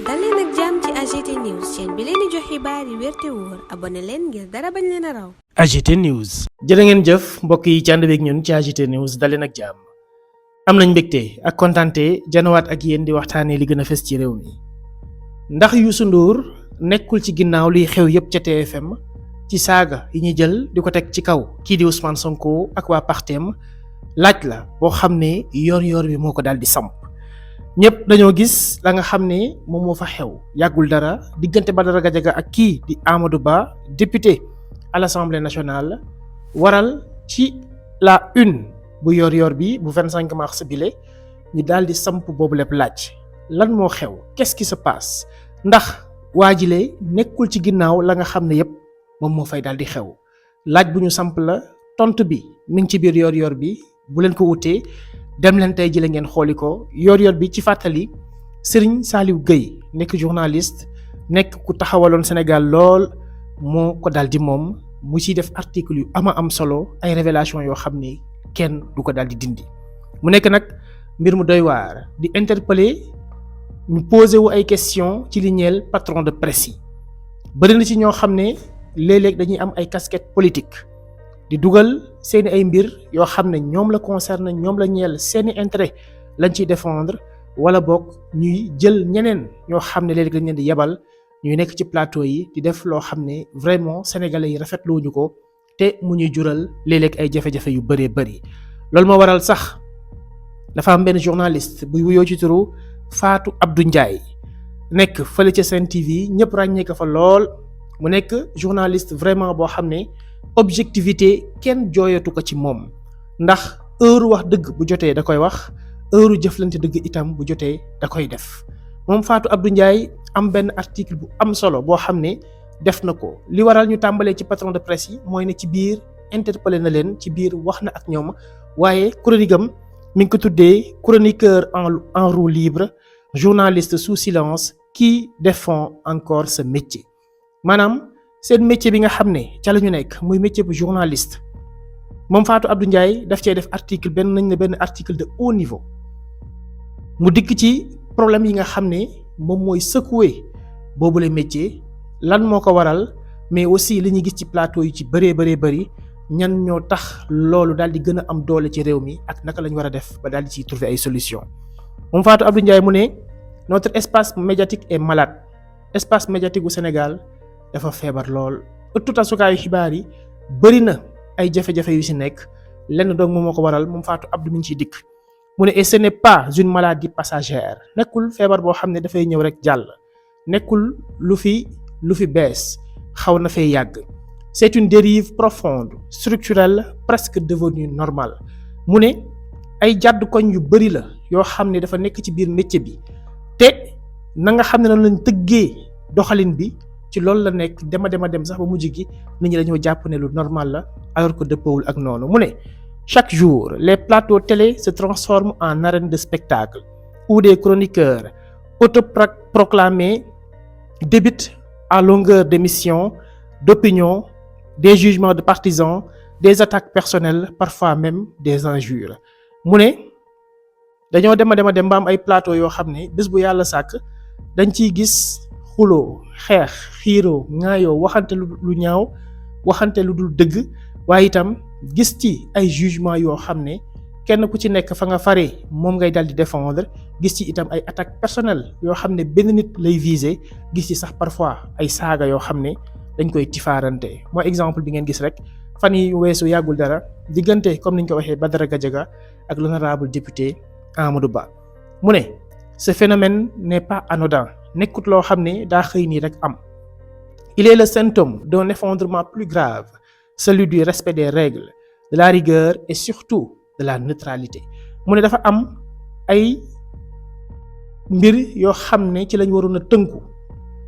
dal leen ak jàmm ci AGT News chaîne bi leen di jox xibaar yi wér te wóor abonné leen ngir dara bañ leen a raw. AGT News. jërë ngeen jëf mbokk yi ci ànd beeg ñun ci AGT News dal leen ak jàmm am nañ mbégte ak kontaante janawaat ak yéen di waxtaanee li gën a fës ci réew mi ndax Youssou Ndour nekkul ci ginnaaw liy xew yépp ca TFM ci saaga yi ñuy jël di ko teg ci kaw kii di Ousmane Sonko ak waa partem laaj la boo xam ne yor-yor bi moo ko daal di samp ñëpp dañoo gis la nga xam ne moom moo fa xew yàggul dara diggante Badara Gadiaga ak kii di Amadou Ba député à l'Assemblée nationale waral ci la une bu yor-yor bi bu 25 mars bile ñu daal di samp boobu lépp laaj lan moo xew qu'est-ce qui se passe ndax waa jile nekkul ci ginnaaw la nga xam ne yépp moom moo fay daal di xew laaj bu ñu samp la tontu bi mi ngi ci biir yor-yor bi bu leen ko wutee dem leen tey jële ngeen xooli ko yor-yor bi ci fàttali Serigne Saliou Gueye nekk journaliste nekk ku taxawaloon Sénégal lool moo ko daal di moom mu ciy def article yu ama am solo ay révélation yoo xam ne kenn du ko daal di dindi mu nekk nag mbir mu doy waar di interpeller ñu posé wu ay question ci li ñeel patron de presse yi bëri na ci ñoo xam ne léeg-léeg dañuy am ay casquette politique di dugal seeni ay mbir yoo xam ne ñoom la concerne ñoom la ñeel seeni intérêt lañ ciy défendre wala boog ñuy jël ñeneen ñoo xam ne léeg-léeg dañ leen di yebal ñuy nekk ci plateau yi di def loo xam ne vraiment sénégalais yi rafetluwuñu ko te mu ñuy jural léeg-léeg ay jafe-jafe yu bëree bëri loolu moo waral sax dafa am benn journaliste buy wuyoo ci turu Fatou Abdou Ndiaye nekk fële ca Sen TV ñëpp ràññee ko fa lool mu nekk journaliste vraiment boo xam ne objectivité kenn jooyatu ko ci moom ndax heure wax dëgg bu jotee da koy wax heure jëflante dëgg itam bu jotee da koy def moom Fatou Abdou Ndiaye am benn article bu am solo boo xam ne def na ko li waral ñu tàmbalee ci patron de presse yi mooy ne ci biir interpellé na leen ci biir wax na ak ñoom waaye chronique am mi ngi ko tuddee chroniqueur en roue libre journaliste sous silence qui défend encore ce métier maanaam seen métier bi nga xam ne ca la ñu nekk muy métier bu journaliste moom Fatou Abdou Ndiaye daf cee def article benn article de haut niveau mu dikk ci problème yi nga xam ne moom mooy secouer boobule métier lan moo ko waral mais aussi li ñuy gis ci plateau yi ci bëree bëri ñan ñoo tax loolu daal di gën a am doole ci réew mi ak naka la ñu war a def ba daal di ciy trouver ay solution moom Fatou Abdou Ndiaye mu ne notre espace médiatique est malade espace médiatique bu Sénégal dafa feebar lool ëttu tasukaayu xibaar yi bëri na ay jafe-jafe yu ci nekk lenn doog moom moo ko waral moom Fatou Abdou mi ngi ciy dikk mu ne et ce n'est pas une maladie passagère nekkul feebar boo xam ne dafay ñëw rek jàll nekkul lu fi bees xaw na fee yàgg c'est une dérive profonde structurelle presque devenue normale mu ne ay jàdd koñ yu bëri la yoo xam ne dafa nekk ci biir métier bi te na nga xam ne noonu lañ tëggee doxalin bi ci loolu la nekk dem sax ba mujj gi nit ñi dañoo jàpp ne lu normal la alors que dëppawul ak noonu mu ne chaque jour les plateaux télé se transforment en arène de spectacle où des chroniqueurs autoproclamés débitent à longueur d'émissions d'opinion des jugements de partisans des attaques personnelles parfois même des injures mu ne dañoo dem ba am ay plateau yoo xam ne bés bu yàlla sàkk dañ ciy gis xuloo xeex xiiroo ŋaayoo waxante lu ñaaw waxante lu dul dëgg waaye itam gis ci ay jugement yoo xam ne kenn ku ci nekk fa nga fare moom ngay dal di défendre gis ci itam ay attaques personnelles yoo xam ne benn nit lay viser gis ci sax parfois ay saaga yoo xam ne dañ koy tifaarante mooy exemple bi ngeen gis rek fan yi weesu yàggul dara diggante comme niñ ko waxee Badara Gadiaga ak l'honorable député Amadou Ba mu ne ce phénomène n'est pas anodin nekkut loo xam ne daa xëy nii rek am il est le symptôme d'un effondrement plus grave celui du respect des règles de la rigueur et surtout de la neutralité mu ne dafa am ay mbir yoo xam ne ci lañ waroon a tënku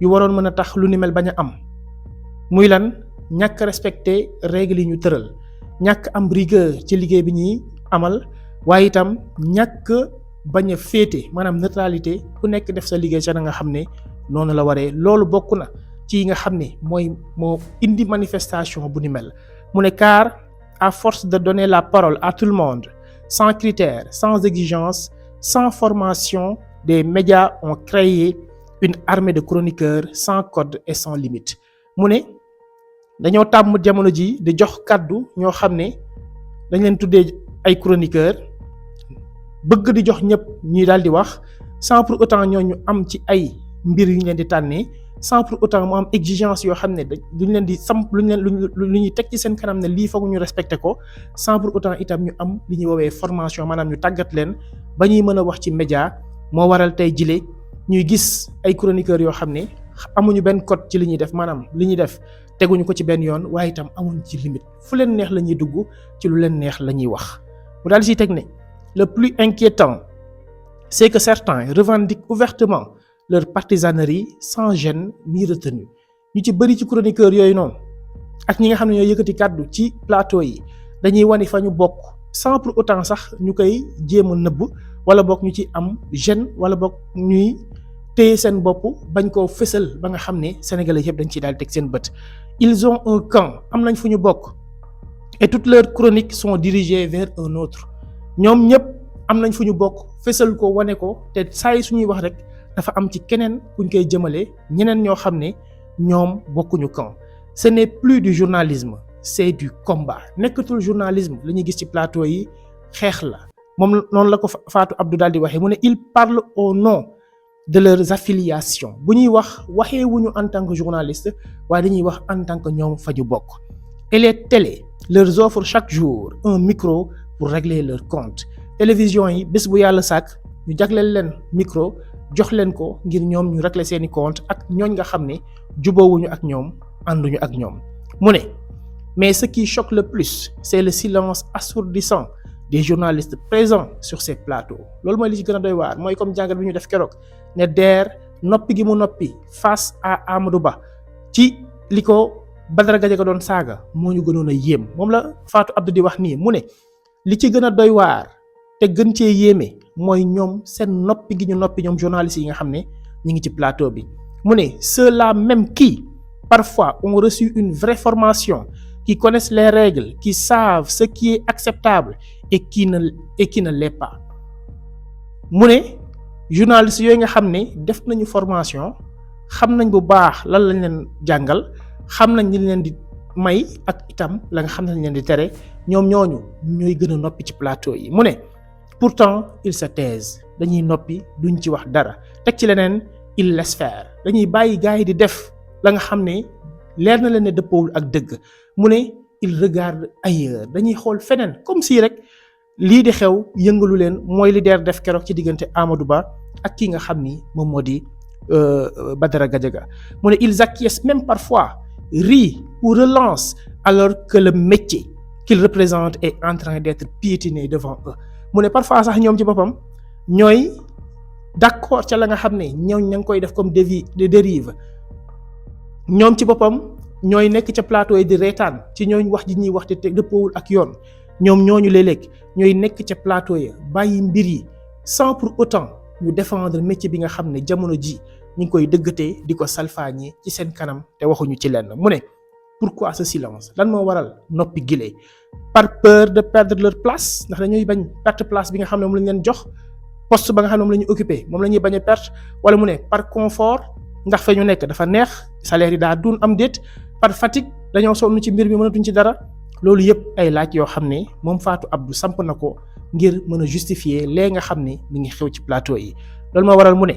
yu waroon mën a tax lu ni mel bañ a am muy lan ñàkk respecter règles yi ñu tëral ñàkk am rigueur ci liggéey bi ñuy amal waaye itam ñàkk bañ a féete maanaam neutralité ku nekk def sa liggéey ca na nga xam ne noonu la waree loolu bokk na ci yi nga xam ne moo indi manifestation bu ni mel mu ne car à force de donner la parole à tout le monde sans critères sans exigence sans formation des médias ont créé une armée de chroniqueurs sans code et sans limite. mu ne dañoo tàmm jamono ji di jox kàddu ñoo xam ne dañ leen tuddee ay chroniqueurs bëgg di jox ñëpp ñuy daal di wax sans pour autant ñooñu am ci ay mbir yu ñu leen di tànnee sans pour autant mu am exigence yoo xam ne duñ leen di samp lu ñuy teg ci seen kanam ne lii foog ñu respecté ko sans pour autant itam ñu am li ñuy woowee formation maanaam ñu tàggat leen ba ñuy mën a wax ci média. moo waral tey jile ñuy gis ay chroniqueurs yoo xam ne amuñu benn code ci li ñuy def maanaam li ñuy def teguñu ko ci benn yoon waaye itam amuñ ci limite fu leen neex la ñuy dugg ci lu leen neex la ñuy wax. mu daal di siy teg ne le plus inquiétant c'est que certains revendiquent ouvertement leur partisanerie sans gêne ni retenue. ñu ci bëri ci chroniqueurs yooyu noonu ak ñi nga xam ne ñoo yëkkati kàddu ci plateau yi dañuy wane fa ñu bokk sans pour autant sax ñu koy jéem a nëbb wala boog ñu ci am gêne wala boog ñuy téye seen bopp bañ koo fësal ba nga xam ne sénégalais yëpp dañ ciy daal teg seen bët. ils ont un camp am nañ fu ñu bokk et toutes leurs chroniques sont dirigées vers un autre. ñoom ñëpp am nañ fu ñu bokk fësal ko wane ko te saa yi suñuy wax rek dafa am ci keneen kuñ koy jëmale ñeneen ñoo xam ne ñoom bokkuñu camp. ce n'est plus du journalisme c'est du combat. nekkatul journalisme la ñuy gis ci plateau yi xeex la. moom noonu la ko Fatou Abdou daal di waxee mu ne ils parlent au nom de leurs affiliations bu ñuy waxee wuñu en tant que journaliste waaye dañuy wax en tant que ñoom fa ñu bokk. et les télés leur offrent chaque jour un micro pour régler leur compte. télévision yi bés bu yàlla sàkk ñu jagleel leen micro jox leen ko ngir ñoom ñu régler seeni compte ak ñooñ nga xam ne jubóowuñu ak ñoom ànduñu ak ñoom. mu ne mais ce qui choque le plus c'est le silence assourdissant des journalistes présents sur ces plateaux. loolu mooy li ci gën a doy waar mooy comme jàngat bi ñu def keroog ne DER noppi gi mu noppi face à Amadou Ba ci li ko Badara Gadiaga doon saaga moo ñu gënoon a yéem. moom la Fatou Abdou di wax nii mu ne li ci gën a doy waar te gën cee yéeme mooy ñoom seen noppi gi ñu noppi ñoom journalistes yi nga xam ne ñu ngi ci plateau bi. mu ne ceux-là même qui parfois ont reçu une vraie formation, qui connaissent les règles, qui savent ce qui est acceptable et qui ne l'est pas. mu ne journalistes yooyu nga xam ne def nañu formation xam nañ bu baax lan lañ leen jàngal xam nañ li leen di may ak itam la nga xam ne lañ leen di tere ñoom ñooñu ñooy gën a noppi ci plateau yi. mu ne pourtant ils se taisent dañuy noppi duñ ci wax dara teg ci leneen ils laissent faire dañuy bàyyi gars yi di def la nga xam ne leer na leen ne dëppoowul ak dëgg. mu ne ils regardent ailleurs dañuy xool feneen comme si rek lii di xew yëngalu leen mooy li DER def keroog ci diggante Amadou Ba ak ki nga xam ni moom moo di Badara Gadiaga. mu ne ils acquiescent même parfois, rient ou relancent alors que le métier qu'ils représentent est en train d'être piétiné devant eux. mu ne parfois sax ñoom ci boppam ñooy d'accord ca la nga xam ne ñoom ña ngi koy def comme dérive. ñoom ci boppam ñooy nekk ca plateau yi di reetaan ci ñooñ wax ji ñuy wax te dëppoowul ak yoon. ñoom ñooñu léeg-léeg ñooy nekk ca plateau ya bàyyi mbir yi sans pour autant ñu défendre métier bi nga xam ne jamono ji ñu ngi koy dëggatee di ko salfaañee ci seen kanam te waxuñu ci lenn. mu ne pourquoi ce silence lan moo waral noppi gile par peur de perdre leur place ndax dañuy bañ perte place bi nga xam ne moom la ñu leen jox poste ba nga xam ne moom la ñu occupé moom la ñuy bañ a perte wala mu ne par confort ndax fa ñu nekk dafa neex salaire yi daa dun am déet par fatigue dañoo sonn ci mbir mi mënatuñ ci dara. loolu yëpp ay laaj yoo xam ne moom Fatou Abdou samp na ko ngir mën a justifier lee nga xam ne mi ngi xew ci plateau yi. loolu moo waral mu ne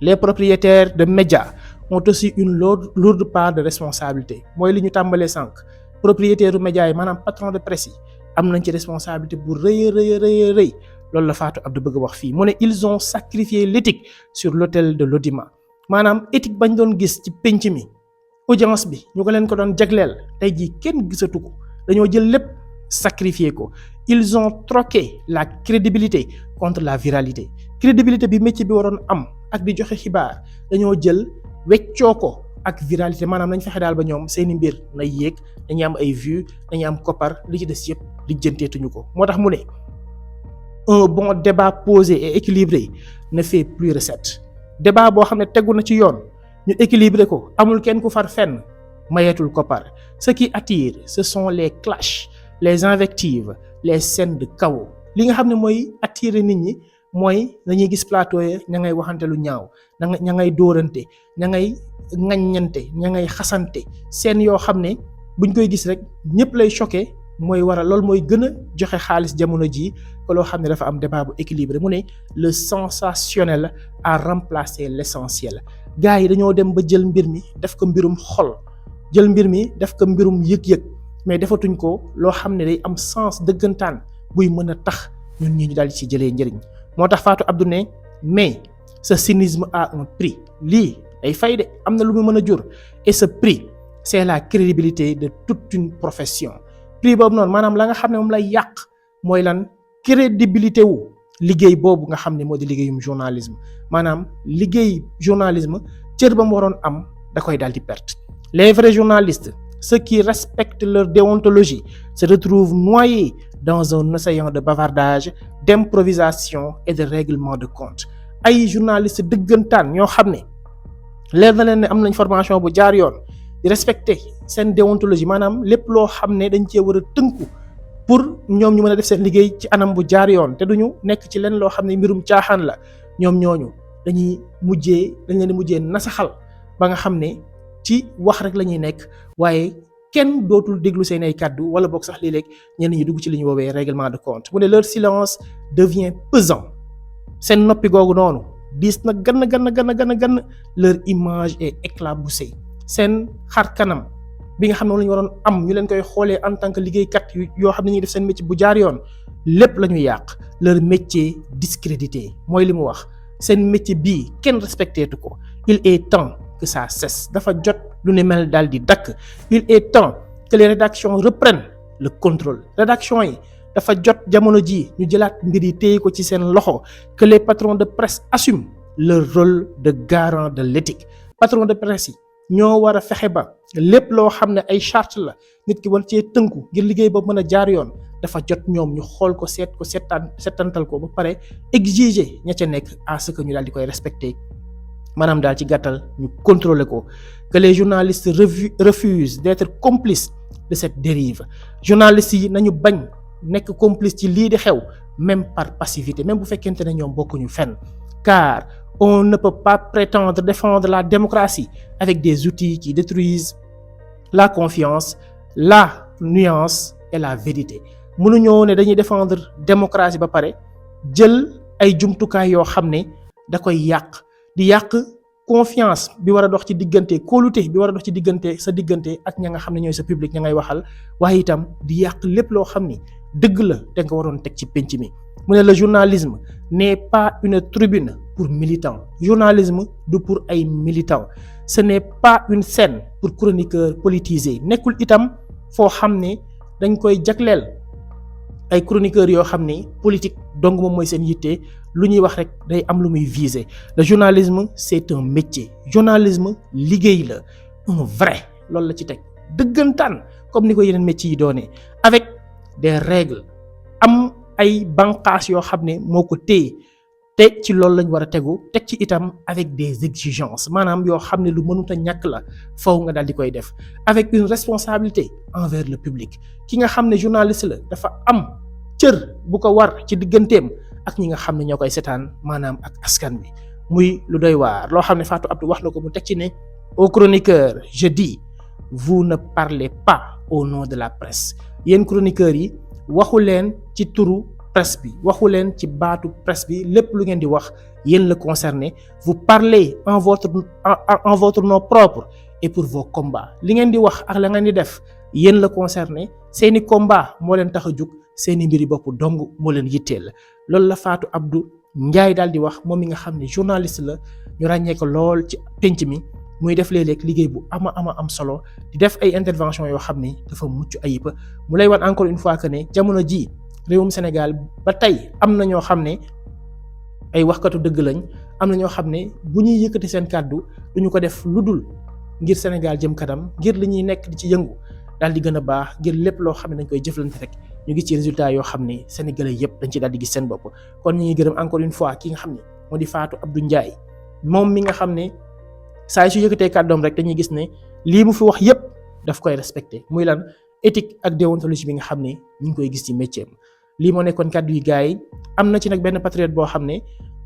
les propriétaires de médias ont aussi une lourde part de responsabilité mooy li ñu tàmbalee sànq propriétaire u médias yi maanaam patron de presse yi am nañ ci responsabilité bu rëy loolu la Fatou Abdou bëgg a wax fii. mu ne ils ont sacrifié l'éthique sur l'autel de l'audimat maanaam éthique bañ doon gis ci penc mi. audience bi ñu ko leen ko doon jagleel tey jii kenn gisatu ko dañoo jël lépp sacrifier ko. ils ont troqué la crédibilité contre la viralité crédibilité bi métier bi waroon am ak di joxe xibaar dañoo jël weccoo ko ak viralité maanaam nañ fexe daal ba ñoom seeni mbir na yéeg dañuy am ay vues dañuy am koppar li ci des yëpp lijjanteetuñu ko. moo tax mu ne un bon débat posé et équilibré ne fait plus recette. débat boo xam ne tegu na ci yoon. ñu équilibré ko amul kenn ku far fenn mayeetul koppar. ce qui attire ce sont les clashs les invectives les scènes de chaos li nga xam ne mooy attirer nit ñi mooy dañuy gis plateau yi ña ngay waxante lu ñaaw ña ngay dóorante ña ngay ŋaññante ña ngay xasante seen yoo xam ne buñ koy gis rek ñëpp lay choqué mooy waral loolu mooy gën a joxe xaalis jamono jii ko loo xam ne dafa am débat bu équilibré mu ne le sensationnel a remplacé l'essentiel. gars yi dañoo dem ba jël mbir mi def ko mbirum xol jël mbir mi def ko mbirum yëg-yëg mais defatuñ ko loo xam ne day am sens dëggantaan buy mën a tax ñun ñi ñu daal di ci jëlee njëriñ. moo tax Fatou Abdou ne mais ce cynisme a un prix lii day fay de am na lu mu mën a jur et ce prix c'est la crédibilité de toute une profession. prix boobu noonu maanaam la nga xam ne moom lay yàq mooy lan crédibilité wu liggéey boobu nga xam ne moo di liggéeyum journalisme maanaam liggéey journalisme cër ba mu waroon am da koy daal di perte. Les vrais journalistes, ceux qui respectent leur déontologie, se retrouvent noyés dans un océan de bavardage, d'improvisation et de règlement de compte. ay journalistes dëggantaan ñoo xam ne leer na leen ne am nañ formation bu jaar yoon di respecter seen déontologie maanaam lépp loo xam ne dañ cee war a tënku pour ñoom ñu mën a def seen liggéey ci anam bu jaar yoon te duñu nekk ci leen loo xam ne mbirum caaxaan la ñoom ñooñu dañ leen di mujjee nasaxal ba nga xam ne ci wax rek la ñuy nekk waaye kenn dootul déglu seen ay kàddu wala boog sax léeg-léeg ñenn ñi dugg ci li ñu woowee règlement de compte mu ne leur silence devient pesant seen noppi googu noonu diis na gann leur image est éclaboussée seen xar kanam bi nga xam ne la ñu waroon am ñu leen koy xoolee en tant que liggéeykat yoo xam ne ñuy def seen métier bu jaar yoon lépp la ñuy yàq leur métier discrédité mooy li mu wax seen métier bii kenn respecteetu ko. il est temps que ça cesse dafa jot lu ne mel daal di dakk il est temps que les rédactions reprennent le contrôle rédaction yi dafa jot jamono ji ñu jëlaat mbir yi téye ko ci seen loxo que les patrons de presse assument leur rôle de garant de l'éthique. patron de presse yi ñoo war a fexe ba lépp loo xam ne ay charte la nit ki war cee tënku ngir liggéey ba mën a jaar yoon dafa jot ñoom ñu xool ko seetantal ko ba pare exiger ña ca nekk à ce que ñu daal di koy respecter maanaam daal ci gàttal ñu contrôler ko. que les journalistes refusent d'être complices de cette dérive. journalistes yi nañu bañ nekk complice ci lii di xew même par passivité même bu fekkente ne ñoom bokkuñu fenn car on ne peut pas prétendre défendre la démocratie avec des outils qui détruisent la confiance, la nuance et la vérité. mënuñoo ne dañuy défendre démocratie ba pare jël ay jumtukaay yoo xam ne da koy yàq di yàq confiance bi war a dox ci diggante kóolute bi war a dox ci diggante sa diggante ak ña nga xam ne ñooy sa public ña ngay waxal waaye itam di yàq lépp loo xam ni dëgg la te nga waroon teg ci penc mi. mu ne le journalisme n'est pas une tribune pour militants. journalisme du pour ay militants. ce n'est pas une scène pour chroniqueurs politisés. nekkul itam foo xam ne dañ koy jagleel ay chroniqueurs yoo xam ne politique dong moom mooy seen yitte lu ñuy wax rek day am lu muy viser. le journalisme c'est un métier. journalisme liggéey la un vrai loolu la ci teg dëggantaan comme ni ko yeneen métiers yi doonee avec des règles am ay banqaas yoo xam ne moo ko téye te ci loolu lañ war a tegu teg ci itam avec des exigences maanaam yoo xam ne lu mënut a ñàkk la faw nga daal di koy def avec une responsabilité envers le public. ki nga xam ne journaliste la dafa am cër bu ko war ci digganteem ak ñi nga xam ne ñoo koy seetaan maanaam ak askan bi muy lu doy waar loo xam ne Fatou Abdou wax na ko mu teg ci ne aux chroniqueurs je dis vous ne parlez pas au nom de la presse. yéen chroniqueurs yi waxu leen ci turu presse bi waxu leen ci baatu presse bi lépp lu ngeen di wax yéen la concerné vous parlez en votre nom propre et pour vos combats. li ngeen di wax ak la ngeen di def yéen la concerné seeni combat moo leen tax a jug seeni mbiri bopp dong moo leen yitteel. loolu la Fatou Abdou Ndiaye daal di wax moom mi nga xam ne journaliste la ñu ràññee ko lool ci penc mi muy def léeg-léeg liggéey bu ama am solo di def ay intervention yoo xam ne dafa mucc ayib mu lay wan encore une fois que ne jamono ji réewum Sénégal ba tey am na ñoo xam ne ay waxkatu dëgg lañ am na ñoo xam ne bu ñuy yëkkati seen kàddu duñu ko def lu dul ngir Sénégal jëm kanam ngir li ñuy nekk di ci yëngu daal di gën a baax ngir lépp loo xam ne dañ koy jëflante rek ñu gis ci résultat yoo xam ne sénégalais yëpp dañ ci daal di gis seen bopp. kon ñu ngi gërëm encore une fois ki nga xam ne moo di Fatou Abdou Ndiaye moom mi nga xam ne saa su yëkkatee kàddoom rek dañuy gis ne lii mu fi wax yëpp daf koy respecté muy lan éthique ak déontologie bi nga xam ne ñu ngi koy gis ci métier am lii moo nekkoon kàddu yi gars yi am na ci nag benn patriote boo xam ne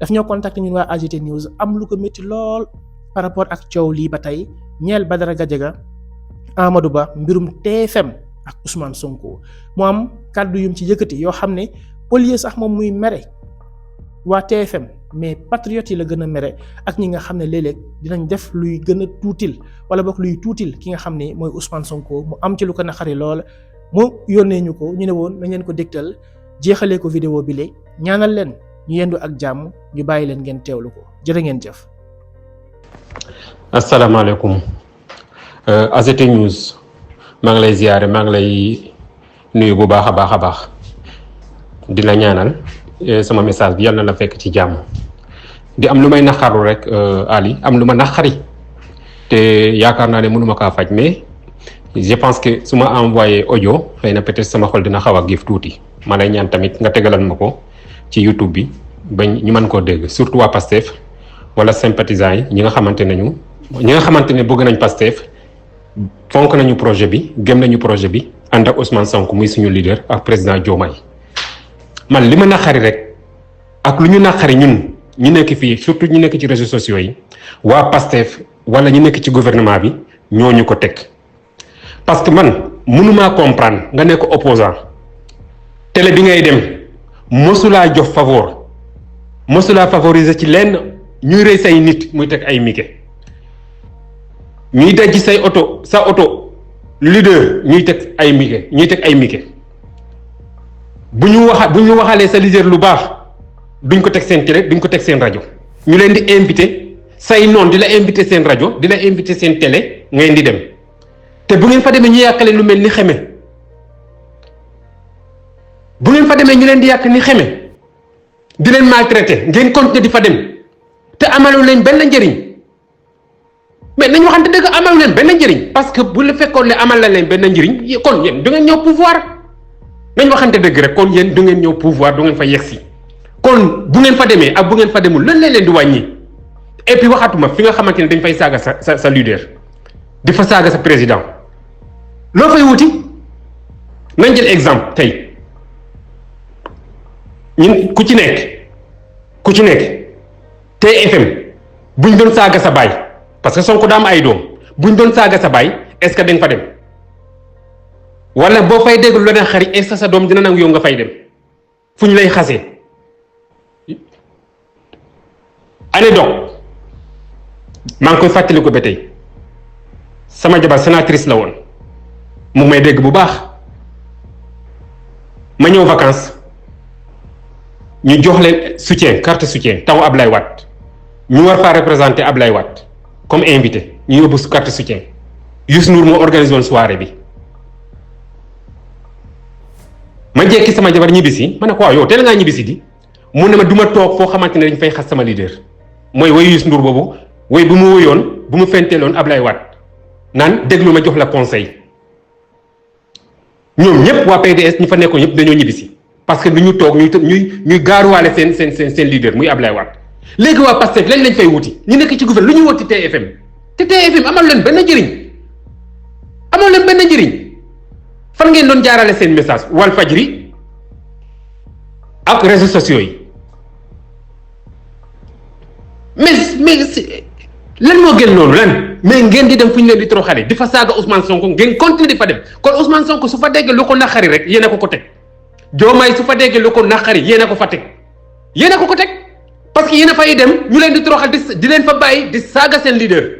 daf ñoo contacté ñun waa AGT News am lu ko métti lool par rapport ak coow lii ba tey ñeel Badara Gadiaga Amadou Ba mbirum TFM ak Ousmane Sonko mu am kàddu yum ci yëkkati yoo xam ne au lieu sax moom muy mere waa TFM mais patriote yi la gën a mere ak ñi nga xam ne léeg-léeg dinañ def luy gën a tuutil wala boog luy tuutil ki nga xam ne mooy Ousmane Sonko mu am ci lu ko naqari lool mu yónnee ñu ko ñu ne woon nañ leen ko dégtal jeexalee ko vidéo bi le ñaanal leen ñu yendu ak jàmm ñu bàyyi leen ngeen teewlu ko jërë ngeen jëf. asalaamaaleykum AGT News maa ngi lay ziyaare maa ngi lay nuyu bu baax a baax di la ñaanal sama message bi yal na la fekk ci jàmm di am lu may naqaru rek Ali am lu ma naqari te yaakaar naa ne mënuma kaa faj mais je pense que su ma envoyé audio xëy na peut-être sama xol dina xaw a giif tuuti ma lay ñaan tamit nga tegalal ma ko ci YouTube bi ba ñu mën koo dégg surtout waa Pastef wala sympathisants yi ñi nga xamante ne bëgg nañ Pastef fonk nañu projet bi gëm nañu projet bi ànd ak Ousmane Sonko muy suñu leader ak président Diomaye man li ma naqari rek ak lu ñu naqari ñun ñu nekk fii surtout ñu nekk ci réseaux sociaux yi waa Pastef wala ñu nekk ci gouvernement bi ñooñu ko teg parce que man mënumaa comprendre nga nekk opposant télé bi ngay dem mosulaa jox favor mosulaa favoriser ci lenn ñuy rey say nit muy teg ay mike ñuy dajji say oto sa oto leader ñuy teg ay mike bu ñu waxalee sa leader lu baax duñ ko teg seen télé duñ ko teg seen rajo ñu leen di invité say noon di la invité seen rajo di la invité seen télé ngeen di dem te bu ngeen fa demee ñu yàqale lu mel ni xeme bu ngeen fa demee ñu leen di yàq ni xeme di leen maltraité ngeen continuer di fa dem te amalu leen benn njëriñ mais nañu waxante dëgg amalu leen benn njëriñ parce que bu la fekkoon ne amal la leen benn njëriñ kon yéen du ngeen ñëw pouvoir nañ waxante dëgg rek kon yéen du ngeen ñëw pouvoir du ngeen fa yegsi kon bu ngeen fa demee ak bu ngeen fa demul lan leen di wàññi et puis waxatuma fi nga xamante ne dañ fay saaga sa leader di fa saaga sa président loo fay wuti nañ jël exemple tey ñun ku ci nekk TFM buñ doon saaga sa baay parce que Sonko daa am ay doom buñ doon saaga sa baay est-ce que dañ fa dem wala boo fay dégg lu leen xari est-ce que sa doom dina nangu yow nga fay dem fu ñu lay xasee anecdote maa ngi koy fàttali ko ba tey sama jabar sénatrice la woon mu may dégg bu baax ma ñëw vacances ñu jox leen soutien carte soutien taw Ablaye Wade ñu war faa représenter Ablaye Wade comme invité ñu yóbbu carte soutien Youssou Ndour moo organisé woon soirée bi ma jekki sama jabar ñibbisi ma ne ko waaw yow teel ngaa ñibbisi di mu ne ma du ma toog foo xamante ne dañ fay xas sama leader mooy woy Youssou Ndour boobu woy bu mu woyoon bu mu fenteeloon Ablaye Wade naan déglu ma jox la conseil ñoom ñëpp waa PDS ñi fa nekkoon ñëpp dañoo ñibbisi parce que du ñu toog ñuy gaaruwaale seen leader muy Ablaye Wade léegi waa Pastef lañ fay wuti ñu nekk ci gouvernement lu ñuy wuti TFM te TFM amal leen benn njëriñ fan ngeen doon jaarale seen message Walfadjri ak réseaux sociaux yi mais lan moo gën loolu lan mais ngeen di dem fu ñu leen di toroxale di fa saaga Ousmane Sonko ngeen continuer di fa dem kon Ousmane Sonko su fa déggee lu ko naqari rek yéen a ko teg Diomaye su fa déggee lu ko naqari yéen a ko fa teg parce que yéen a fay dem ñu leen di toroxal di leen fa bàyyi di saaga seen leader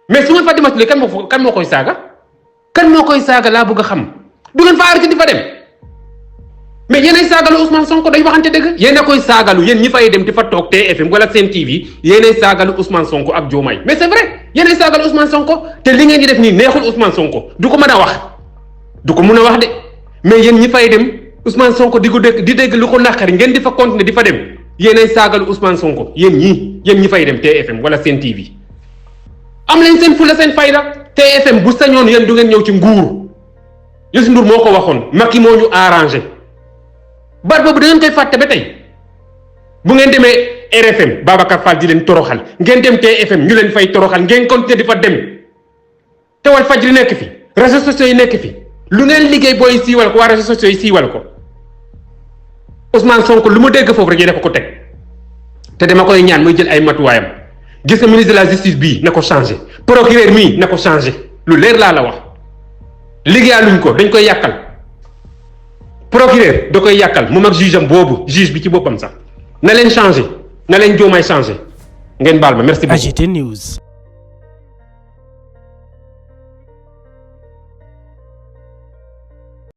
mais su ngeen fa dematulee kan moo koy saaga laa bëgg a xam du ngeen fa arrêté di fa dem mais yéenay saagalu Ousmane Sonko dañ waxante dëgg yéen a koy saagalu yéen ñi fay dem di fa toog TFM wala Sen TV yéenay saagalu Ousmane Sonko ak Diomaye mais c'est vrai yéenay saagalu Ousmane Sonko te li ngeen di def nii neexul Ousmane Sonko du ko mën a wax de mais yéen ñi fay dem Ousmane Sonko di dégg lu ko naqari ngeen di fa continuer di fa dem yéenay saagalu Ousmane Sonko yéen ñi fay dem TFM wala Sen TV am leen seen fulla seen fayda TFM bu sañoon yéen du ngeen ñëw ci nguur Youssou Ndour moo ko waxoon Macky moo ñu arrangé baat boobu da ngeen koy fàtte ba tey bu ngeen demee RFM Babacar Fall di leen toroxal ngeen dem TFM ñu leen fay toroxal ngeen continuer di fa dem te Walfadjri nekk fi réseaux sociaux yi nekk fi lu ngeen liggéey booy siiwal ko waa réseaux sociaux yi siiwal ko Ousmane Sonko lu mu dégg foofu rek dafa ko teg te dama koy ñaan muy jël ay matuwaayam gis nga ministre de la justice bii na ko changé procureur mii na ko changé lu leer laa la wax liggéeyaluñ ko dañ koy yàqal procureur da koy yàqal moom ak juge am boobu juge bi ci boppam sax na leen changé na leen Diomaye changé ngeen baal ma merci beaucoup. AGT News.